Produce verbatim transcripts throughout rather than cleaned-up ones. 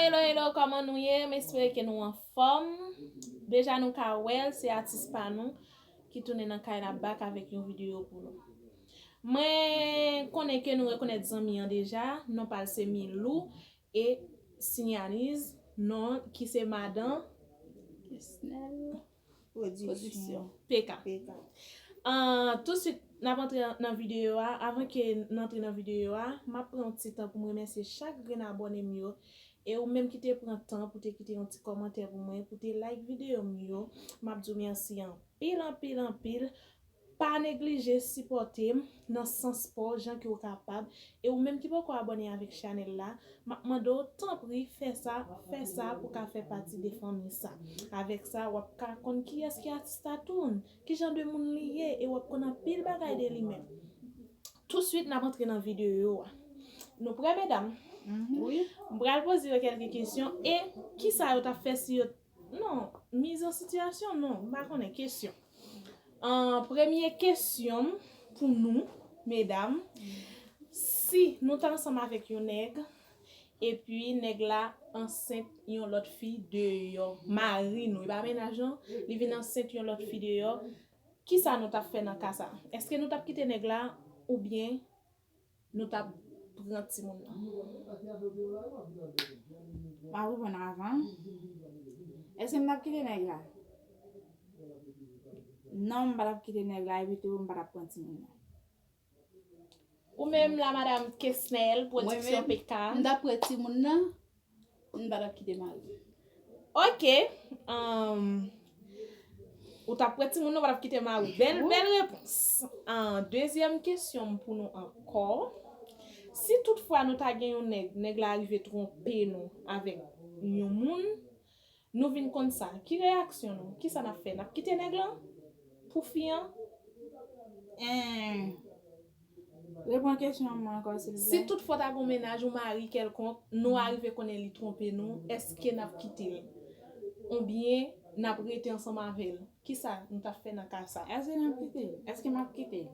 Hello, hello, kòman nou ye? M espere ke nou anfòm. Deja nou ka wè l, se atis pa nou ki tounen nan kay la back avèk yon videyo pou nou. Mwen konnen ke nou rekonèt zanmi an deja, non pa l se Milou e Sinyaniz, non ki se madan Kesnel. Pwodiksyon. P K. P K. Ah, tousuit, n ap antre nan videyo a. Avan ke n antre nan videyo a, m ap pran yon ti tan pou m remèsye chak grenn abòne m yo. E ou menm ki te pran tan pou te kite yon ti kòmantè pou mwen, pou te like videyo m yo, m ap di w mèsi anpil, anpil, anpil. Pa neglije sipòte m nan sans pa w jan ke w kapab. E ou menm ki poko abòne avèk chanèl la, m ap mande w, tanpri, fè sa, fè sa pou w ka fè pati de fanmi sa. Avèk sa, w ap ka konn kiyès ki atis Tatoune, ki jan de moun li ye, e w ap konn anpil bagay de li menm. Tousuit, n ap antre nan videyo a. Nou prè, medam? Wi. M pral poze yo kèlke kesyon. E kisa yo t ap fè si yo... Non, miz an sitiyasyon, non, m pa konnen, kesyon. An, premye kesyon m pou nou, medam, si nou t ansanm avèk yon nèg, epi nèg la ansent yon lòt fi deyò, mari nou, e pa mennaj lan, li vin ansent yon lòt fi deyò, kisa nou t ap fè nan ka sa? Èske nou t ap kite nèg la oubyen nou t ap pran timoun nan? M ap reponn avan. Èske m t ap kite nèg la? Non, m pa t ap kite nèg la, epi tou m pa t ap pran timoun nan. Ou menm la, madanm Kesnel, pwodiksyon P K. M t ap pran timoun nan, m pa t ap kite mari. Ok. Um, ou t ap pran timoun nan, ou pa t ap kite mari. Bèl, bèl repons. Ah, dezyèm kesyon m pou nou ankò. Si toutfwa nou ta gen yon nèg, nèg la rive twonpe nou avèk yon moun, nou vin konn sa, ki reyaksyon nou? Kisa n ap fè? N ap kite nèg lan pou fi an? En. Reponn kesyon an ankò, silvouplè. Si toutfwa ta gon mennaj ou mari kèlkonk, nou arive konnen li twonpe nou, èske n ap kite l? Oubyen n ap rete ansanm avè l? Kisa nou t ap fè nan ka sa? Èske n ap kite l? Èske m ap kite l?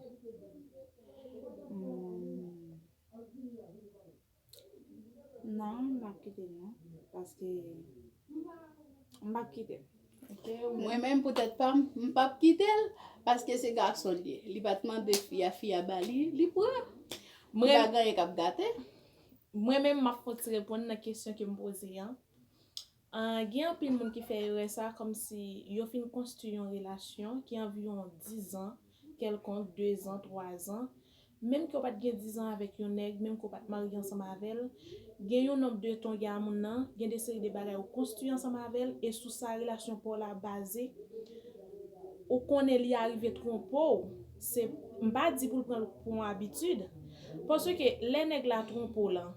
Hmm. Non, m p ap kite l non. Paske m p ap kite l. Ok, ou menm? Mwen menm, poutèt pa m, m p ap kite l, paske se gason l ye. Li pa t mande fi a, fi a ba li, li pran. Li pa gen anyen k ap gate. Mwen menm, m ap fè yon ti reponn nan kesyon ke m poze an. Ah, gen anpil moun ki fè erè sa, kòmsi yo fin konstwi yon relasyon ki anviwon diz an, kèlkonk, dezan, twazan. Menm ke w pa t gen dizan avèk yon nèg, menm ke w pa t marye ansanm avè l, gen yon nonb de tan w gen a moun nan, gen de seri de bagay ou konstwi ansanm avè l, e sou sa relasyon pa w la baze, ou konnen li arive twonpe w, se, m pa di pou l pran l pou yon abitid, paske lè nèg la twonpe w lan,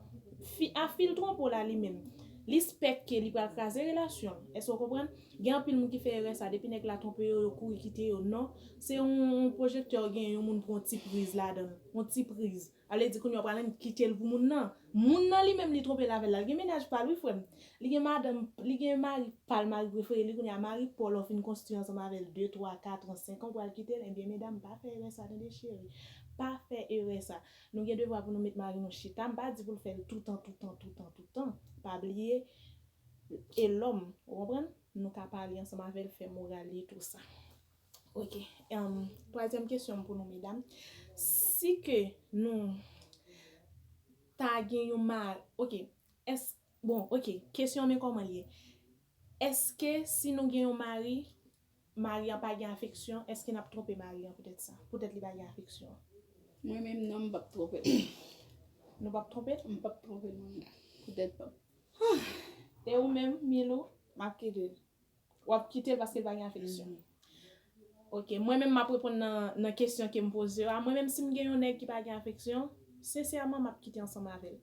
fi, a fi l twonpe w la li menm, li spèk ke li pral kraze relasyon l. Èske w konprann? Gen anpil moun ki fè erè sa, depi nèg la twonpe yo, yo kouri kite yo. Non, se yon, yon pwojektè w genyen, yon moun pran yon ti priz ladan l, yon ti priz. Sa vle di kounye a w pral kite l pou moun nan. Moun nan li menm li twonpe l avè l la. Li gen mennaj pa l wi, frè m. Li gen madanm, li gen mari pa l, mari prefere li. Kounye a mari pa w, lè w fin konstwi ansanm avè l de, twa, kat an, senk an, w pral kite l. Ebyen medam, pa fè erè sa tande cheri. Pa fè erè sa. Nou gen devwa pou nou met mari nou chita. M pa di pou l fè l toutan, toutan, toutan, toutan. Pa bliye, e lòm, ou konprann? Nou ka pale ansanm avè l, fè moral li, tou sa. Ok. Em, twazyèm kesyon m pou nou, medam. Si ke nou ta gen yon mari, ok, èske, bon, ok, kesyon men kòman l ye? Èske si nou gen yon mari, mari an pa gen afeksyon, èske n ap twonpe mari an poutèt sa? Poutèt li pa gen afeksyon? Mwen menm, non, m p ap twonpe l. Nou p ap twonpe l? M p ap twonpe l, mwen menm. Poutèt pa m. E ou menm, Milou? M ap kite l. W ap kite l paske l pa gen afeksyon. Mhm. Ok, mwen menm m ap reponn nan, nan kesyon ke m poze yo a. Mwen menm si m gen yon nèg ki pa gen afeksyon, sensèman m ap kite ansanm avè l.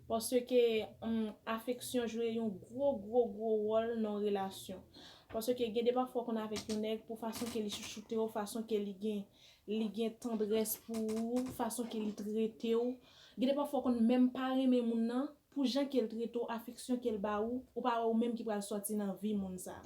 Paske, hum, afeksyon jwe yon gwo, gwo, gwo wòl nan yon relasyon. Paske gen de pafwa w konn avèk yon nèg pou fason ke li chouchoute w, fason ke li gen, li gen tandrès pou ou, fason ke li trete w. Gen de pafwa w konn menm pa renmen moun nan, pou jan ke l trete w, afeksyon ke l ba ou, ou pa wè ou menm ki pral sòti nan vi moun sa.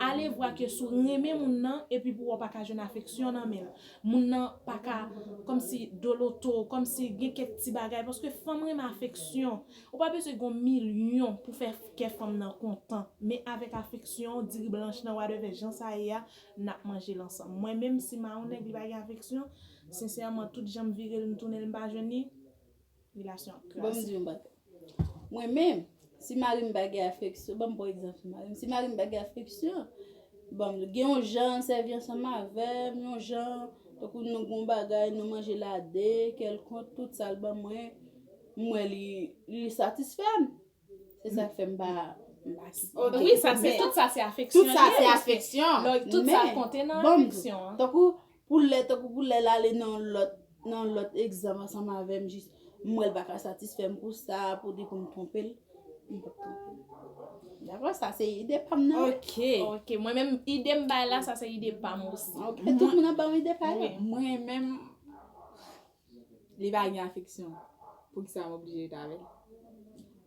Ale vwa ke si w renmen moun nan, epi pou w pa ka jwenn afeksyon nan men l. Moun nan pa ka, kòmsi doloto, kòmsi gen kèk ti bagay, paske fanm renmen afeksyon. Ou pa bezwen gen milyon pou fè kè fanm nan kontan, men avèk afeksyon, diri blanch nan, whatever jan sa ye a, n ap manje l ansanm. Mwen menm, si m a yon nèg, li pa gen afeksyon, sensèman, tout jan m vire l, m tounen l, m pa jwenn li, relasyon ap krasi. Bon, m di yon bagay. Mwen menm, si mari m pa gen afeksyon, ban m pran egzanp sou mari m. Si mari m pa gen afeksyon, bon, gen yon jan l sèvi ansanm avè m, yon jan, tankou nou gon bagay, nou manje l a de, kèlkonk, tout sa l ban mwen, m wè li, li satisfè m. Se sa k fè m pa, m pa kite. Ok. Wi, sa se, men tout sa se afeksyon. Tout sa se afeksyon. Lè, tout sa konte nan afeksyon an. Tankou, pou lè, tankou pou lè l ale nan lòt, nan lòt egzanp ansanm avè m, jis m wè l pa ka satisfè m pou sa, pou li pou m twonpe l, m p ap twonpe l. Dakò, sa se ide pa m nan, wi. Ok. Ok, mwen menm, ide m bay la, sa se ide pa m osi. Ok, tout moun ap ba m ide pa yo. Wi. Mwen menm, li pa gen afeksyon. Poukisa m oblije rete avè l?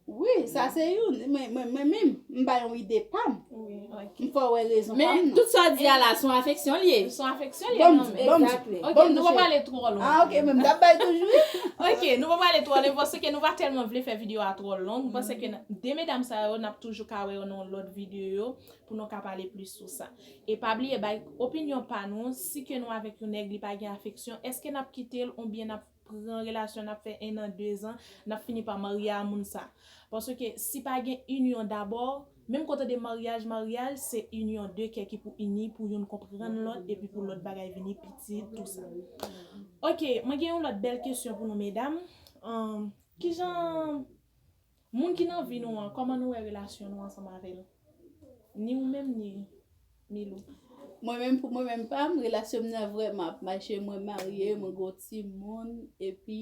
Wi, sa se youn. Mwen, mwen, mwen menm, m ba yon ide pa m. Wi, ok. M fè w wè rezon pa m nan. Men tout sa w di a la, se yon afeksyon l ye. Se yon afeksyon l ye, non, men. Bon, bon, exactly. Ok, nou pa prale twò lwen. Ah, ok, men m t ap bay toujou. Ok, nou pa prale twò lwen, paske nou pa tèlman vle fè videyo a twò long. M panse ke n-, de medam sa yo, n ap toujou ka wè yo nan yon lòt videyo pou nou ka pale plis sou sa. E pa bliye, bay opinyon pa nou, si ke nou avèk yon nèg, li pa gen afeksyon, èske n ap kite l oubyen n ap pran relasyon, n ap fè en an, de zan, n ap fini pa marye a moun sa? Paske si pa gen inyon dabò, menm kote de maryaj, maryaj, se inyon de kè ki pou ini, pou youn konprann lòt, epi pou lòt bagay vini pitit, tou sa. Ok, mwen gen yon lòt bèl kesyon pou nou, medam. Ahn, kijan Moun ki nan vi nou an, kòman nou wè relasyon nou ansanm avè l? Ni ou menm, ni Milou. Mwen menm, pou mwen menm pa m, relasyon m nan vrèman ap mache. Mwen marye, mwen gen yon timoun, epi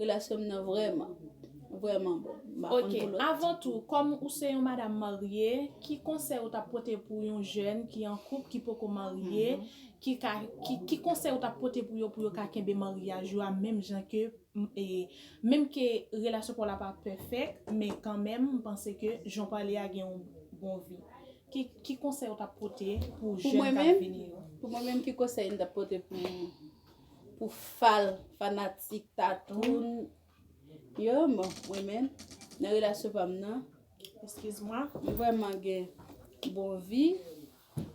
relasyon m nan vrèman, vrèman bon. M pa konn pou lòt. Ok, avan tou, kòm ou se yon madanm marye, ki konsèy ou t ap pote pou yon jèn ki an koup, ki poko marye, ki ka, ki, ki konsèy ou t ap pote pou yo, pou yo ka kenbe maryaj yo a menm jan ke m-, e, menm ke relasyon pa w la pa pèfèk, men kanmenm, m panse ke jan w pale a gen yon bon vi. Ki, ki konsèy ou t ap pote pou jèn k ap vini yo? Pou mwen menm, ki konsèy m t ap pote pou, pou fal, fanatik, tatoun yo? Bon, mwen menm, nan relasyon pa m nan, eskiz mwa, m vrèman gen bon vi.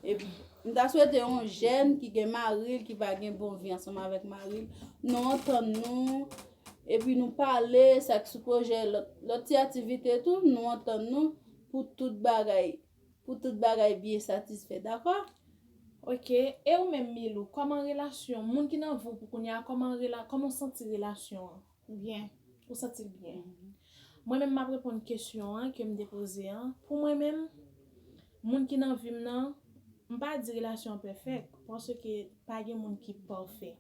Epi, m ta swete yon jèn ki gen mari l, ki pa gen bon vi ansanm avèk mari l, nou antann nou, epi nou pale sa k sou pwojè lòt, lòt ti aktivite tou, nou antann nou pou tout bagay, pou tout bagay byen satisfè, dakò? Ok, e ou menm, Milou, kòman relasyon, moun ki nan vi w pou kounye a, kòman rela-, kòman w santi relasyon an? Byen. Ou santi l byen. Mwen menm, m ap reponn kesyon an ke m te poze an. Pou mwen menm, moun ki nan vi m nan, m pa di relasyon an pèfèk, paske pa gen moun ki pafè.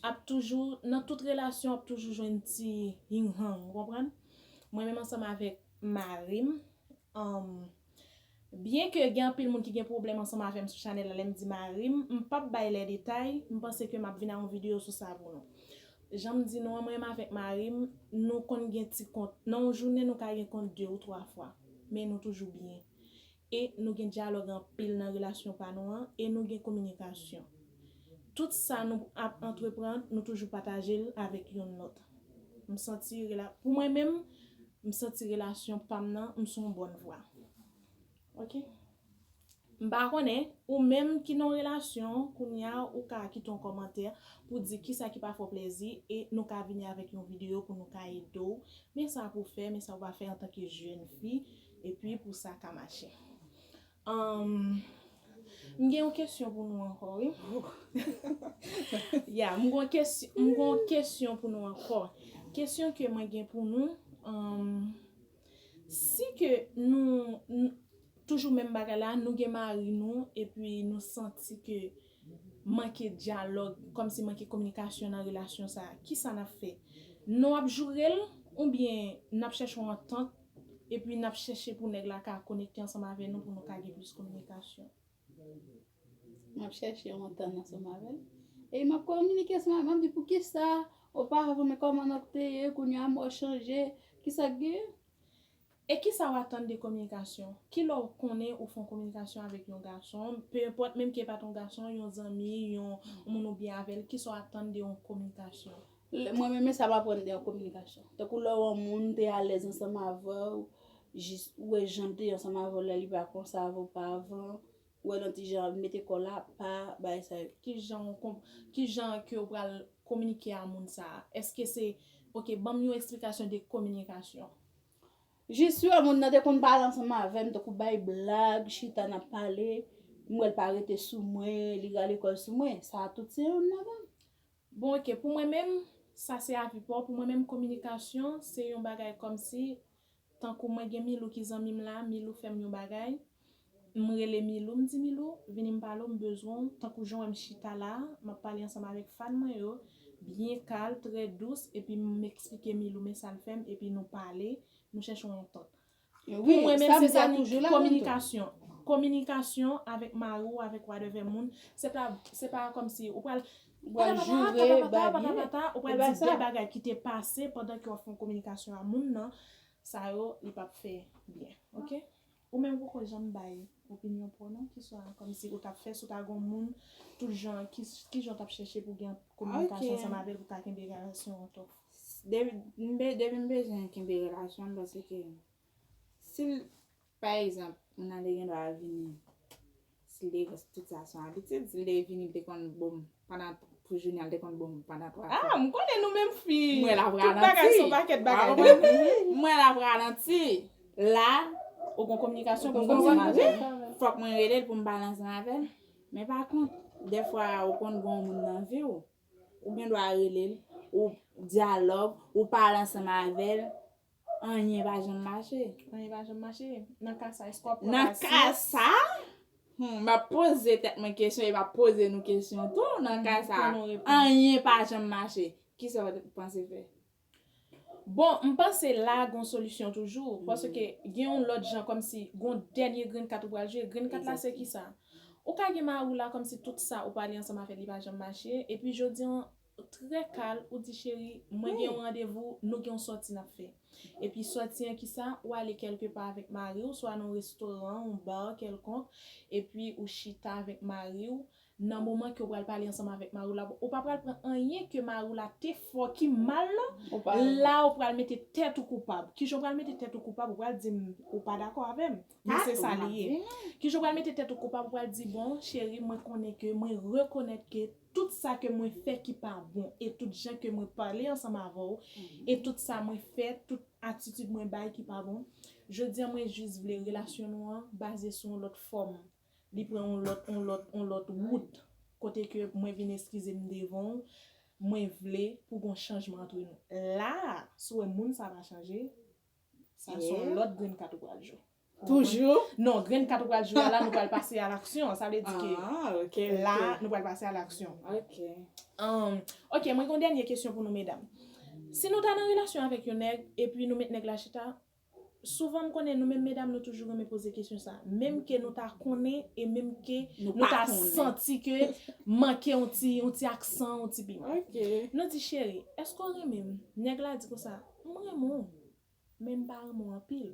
Ap toujou, nan tout relasyon, ap toujou jwenn ti yin yang, ou konprann? Mwen menm ansanm avèk mari m, um, byen ke gen anpil moun ki gen pwoblèm ansanm avè m sou chanèl la, lè m di mari m, m p ap bay lè detay, m panse ke m ap vin a yon videyo sou sa pou nou. Jan m di nou an, mwen menm avèk mari m, nou konn gen ti kont. Nan yon jounen, nou ka gen kont de ou twa fwa. Men nou toujou byen. E nou gen dyalòg anpil nan relasyon pa nou an, e nou gen kominikasyon. Tout sa nou ap antreprann, nou toujou pataje l avèk youn lòt. M santi rela-, pou mwen menm, m santi relasyon pa m nan, m sou yon bòn vwa. Ok? M pa konnen, ou menm ki nan relasyon, kounye a, ou ka kite yon kòmantè pou di kisa ki pa fè w plezi, e nou ka vini avèk yon videyo pou nou ka ede w. Men sa pou fè, men sa ou pa fè antanke jèn fi, epi pou sa ka mache. Ahn, m gen yon kesyon pou nou ankò, wi. Ya, m gen yon kesyon, m gen yon kesyon pou nou ankò. Kesyon ke mwen gen pou nou, ahn, si ke nou, n-, toujou menm bagay la, nou gen mari nou, epi nou santi ke manke dyalòg, kòmsi manke kominikasyon nan relasyon sa a, kisa n ap fè? Nou ap joure l, oubyen n ap chèche yon antant, epi n ap chèche pou nèg la ka konekte ansanm avè nou, pou nou ka gen plis kominikasyon? M ap chèche yon antant ansanm avè l. E m ap kominike ansanm avè l, m ap di, "Poukisa, opavan, men kòman nou te ye, kounye a, mò chanje, Kisa k genyen? E kisa w atann de kominikasyon? Kilè w konnen ou fè yon kominikasyon avèk yon gason, pe enpòt, menm ke pa t yon gason, yon zanmi, yon moun ou byen avè l, kisa w atann de yon kominikasyon? Mwen menm, sa m aprann de yon kominikasyon. Tankou lè w wè yon moun te alèz ansanm avè w, jis ou wè jan l te ansanm avè w lè li pa konsa avè w pa avan, ou wè l yon ti jan mete kò l apa, bagay sa yo. Kijan kijan ke w pral kominike a moun sa a? Èske se, ok, ban m yon eksplikasyon de kominikasyon. Jis wè moun nan te konn pale ansanm avè m, tankou bay blag, chita n ap pale, m wè l pa rete sou mwen, li rale kò l sou mwen. Sa a tout se youn nan ban m. Bon, ok, pou mwen menm, sa se avi pa w. Pou mwen menm, kominikasyon se yon bagay kòmsi, tankou mwen gen Milou ki zanmi m la, Milou fè m yon bagay, m rele Milou, m di Milou, vini m pale w, m bezwen w, tankou jan w wè m chita la, m ap pale ansanm avèk fan mwen yo, byen kal, trè dous, epi m eksplike Milou men sa l fè m, epi nou pale, nou chèche yon antant. Pou mwen menm, se sa ki kominikasyon. Kominikasyon avèk mari w, avèk whatever moun, se pa, se pa kòmsi ou pral Ou pral joure, bay byen. Ou pral di de bagay ki te pase pandan ke w ap fè yon kominikasyon a moun nan, sa yo, li p ap fè byen. Ok? Ou menm ou poko janm bay opinyon pa w non, kiswa kòmsi ou t ap fè, si w ta gen yon moun, tout jan, ki, kijan w t ap chèche pou gen kominikasyon ansanm avè l, pou ta kenbe relasyon an tou. Depi m be- depi m bezwen kenbe relasyon m, paske si l, pa egzanp, moun nan te gen dwa vini, si l te, tout sa se yon abitid, si l te vini, l te konn bo m pandan, pou jounen an, l te konn bo m pandan twa fwa. Ah, m konnen nou menm fi. M wè l ap ralanti. Tout bagay se yon pakèt bagay. M wè l ap ralanti. La, ou gon kominikasyon pou konn sa mache. Fòk mwen rele l pou m pale ansanm avè l. Men pa kont, dèfwa ou konn gon moun nan vi w, ou gen dwa rele l, ou dyalòg, ou pale ansanm avè l, anyen pa janm mache. Anyen pa janm mache. Nan ka sa, èske w ap pran Nan ka sa, hmm, m ap poze tèt mwen kesyon e m ap poze nou kesyon tou. Nan ka sa, anyen pa janm mache. Kisa w panse fè? Bon, m panse la gon solisyon toujou, paske gen yon lòt jan kòmsi gon dènye grenn kat ou pral jwe. Grenn kat la se kisa? Ou ka gen mari w la kòmsi tout sa ou pale ansanm avè l li pa janm mache, epi jodi an trè kal, ou di cheri, mwen gen yon randevou, nou gen yon sòti n ap fè. Epi sòti an kisa? Ou ale kèlke pa avèk mari w, swa nan yon restoran, yon ba kèlkonk, epi ou chita avèk mari w, nan moman ke w pral pale ansanm avèk mari w la, ou pa pral pran anyen ke mari w la te fè w ki mal la, la ou pral mete tèt ou koupab. Kijan w pral mete tèt ou koupab? Ou pral di m ou pa dakò avè m. Men se sa li ye. Kijan w pral mete tèt ou koupab? Ou pral di, bon, cheri, mwen konnen ke, mwen rekonèt ke tout sa ke mwen fè ki pa bon, e tout jan ke mwen pale ansanm avè w, e tout sa mwen fè, tout atitid mwen bay ki pa bon, jodi an mwen jis vle relasyon nou an baze sou yon lòt fòm. Li pran yon lòt, yon lòt, yon lòt wout. Kote ke mwen vin eskize m devan w, mwen vle pou gon chanjman antre nou. La, si w wè moun sa pa chanje, sa se yon lòt grenn kat ou pral jwe. Toujou? Non, grenn kat ou pral jwe a la, nou pral pase a laksyon. Sa vle di ke la, nou pral pase a laksyon. Ok. Um, ok, mwen gen yon dènye kesyon pou nou, medam. Si nou ta nan relasyon avèk yon nèg, epi nou met nèg la chita, souvan m konnen nou menm medam nou toujou renmen poze kesyon sa. Menm ke nou ta konnen e menm ke nou ta santi ke manke yon ti, yon ti aksan, yon ti piman. Nou di, cheri, èske w renmen m? Nèg la di konsa, m renmen w, men m pa renmen w anpil.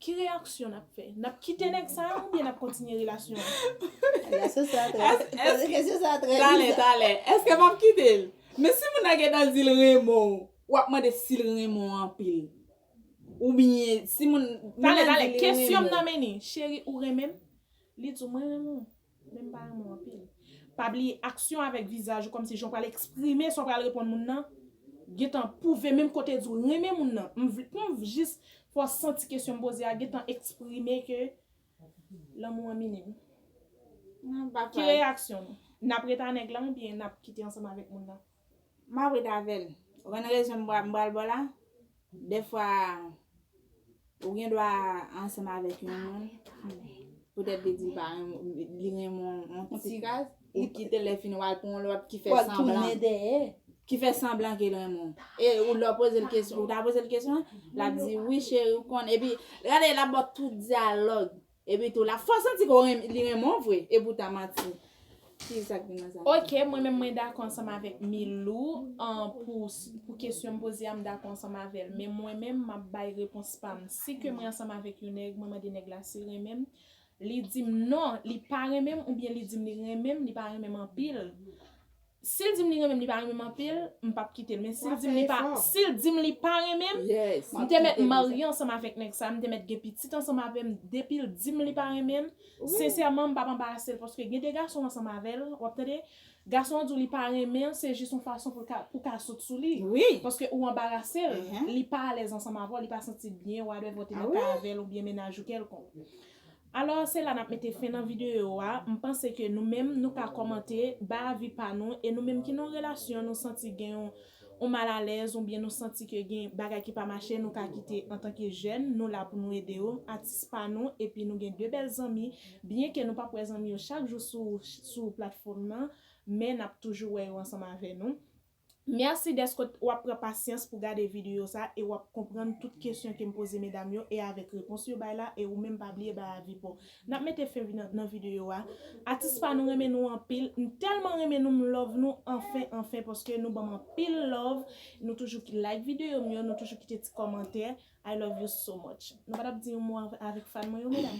Ki reyaksyon n ap fè? N ap kite nèg sa a oubyen n ap kontinye relasyon an? Reyaksyon sa a trè, poze kesyon sa a trè bizarre. Talè, talè. Èske m ap kite l? Men si moun nan gentan di l renmen w, w ap mande si l renmen w anpil. Oubyen, si moun, moun nan di li renmen w. Talè, talè, kesyon m nan men li, cheri, ou renmen m? Li di w, mwen renmen w, men m pa renmen w anpil. Pa bliye aksyon avèk vizaj ou, kòmsi jan w pral eksprime sa w pral reponn moun nan, gentan pwouve menm kote di w renmen moun nan. M vle, pou m jis fè w santi kesyon m poze a, gentan eksprime ke lanmou an minim. Ki reyaksyon nou? N ap ret a nèg la oubyen n ap kite ansanm avèk moun nan? M ap ret avè l. Ou konn rezon m pral ba w la? Dèfwa, ou gen dwa ansanm avèk yon moun, poutèt li di li pa renmen, li renmen w yon ti kras, ou kite l, lè fini w al pran yon lòt ki fè sanblan. Ki fè sanblan ke l renmen w. E ou lè w poze l kesyon, ou ta poze l kesyon an, l ap di, wi cheri, ou konn. Epi, gade, l ap ba w tout dyalòg. Epi tou, l ap fè w santi ke li renmen w vre, epoutan manti. Ki egzakteman sa? Ok, mwen menm mwen dakò ansanm avèk Milou, an, pou, pou kesyon m poze a, m dakò ansanm avè l. Men mwen menm, m ap bay repons pa m. Si ke mwen ansanm avèk yon nèg, mwen mande nèg la si l renmen m, li di m non, li pa renmen m, oubyen li di m li renmen m, li pa renmen m anpil. Si l di m li renmen m, li pa renmen m anpil, m p ap kite l. Men si l di m li pa, si l di m li pa renmen m, Yes. m te mèt marye ansanm avèk nèg sa, m te mèt gen pitit ansanm avè m, depi l di m li pa renmen m, sensèman, m p ap anbarase l, paske gen de gason ansanm avè l, w ap tande, gason an di w li pa renmen l, se jis yon fason pou l ka, pou ka sot sou li. Wi. Paske ou anbarase l, Mhm. li pa alèz ansanm avè w, li pa santi l byen, w a dwe vote Ah nan wi? kay avè l oubyen mennaj ou kèlkonk. Alò, se la n ap mete fen nan videyo a. M panse ke nou menm, nou ka kòmante, bay avi pa nou, e nou menm ki nan relasyon, nou santi gen yon, yon malalèz, oubyen nou santi ke gen bagay ki pa mache, nou ka kite antanke jèn, nou la pou nou ede yo, atis pa nou, epi nou gen de bèl zanmi, byen ke nou p ap wè zanmi yo chak jou sou, sou platfòm nan, men n ap toujou wè yo ansanm avè nou. Mèsi dèske w ap pran pasyans pou gade videyo sa e w ap konprann tout kesyon ke m poze medam yo e avèk repons yo bay la e ou menm pa bliye bay avi pa w. N ap mete fen nan, nan videyo a. Atis pa nou renmen nou anpil. M tèlman renmen nou, m love nou anfen, anfen, paske nou ban m anpil love. Nou toujou ki like videyo m yo, nou toujou kite ti kòmantè. I love you so much. Nou pa t ap di yon mo avè- avèk fan mwen yo, medam?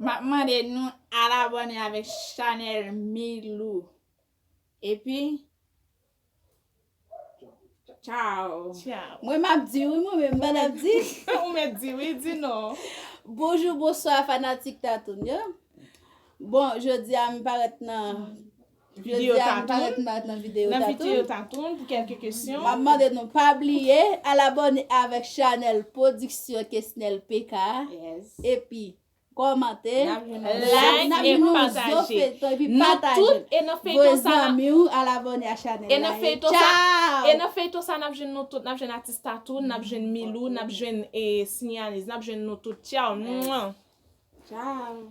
M ap mande nou al abòne avèk chanèl Milou. Epi, tchao. Tchao. Mwen m ap di wi, mwen menm m pa t ap di. Ou mèt di wi, di non. Bonjou, bonswa fanatik Tatoun yo. Bon, jodi a m parèt nan Videyo jodi a m Tatoun. Parèt nan, nan videyo Nan Tatoun. videyo Tatoun pou kèlke kesyon. M ap mande nou pa bliye al abòne avèk chanèl Pwodiksyon Kesnel P K. Yes. Epi kòmante. N ap jwenn Like N ap e nou pataje. Feyton epi Nan pataje. Tout e nan Voye feyton sa n ap- zanmi w al abòne a chanèl E nan la. feyton sa, Tchao. E nan feyton sa n ap jwenn nou tout, n ap jwenn atis Tatoun, n ap jwenn Milou, n ap jwenn e Signaliz, n ap jwenn nou tout. Tchao. Mwen. Tchao.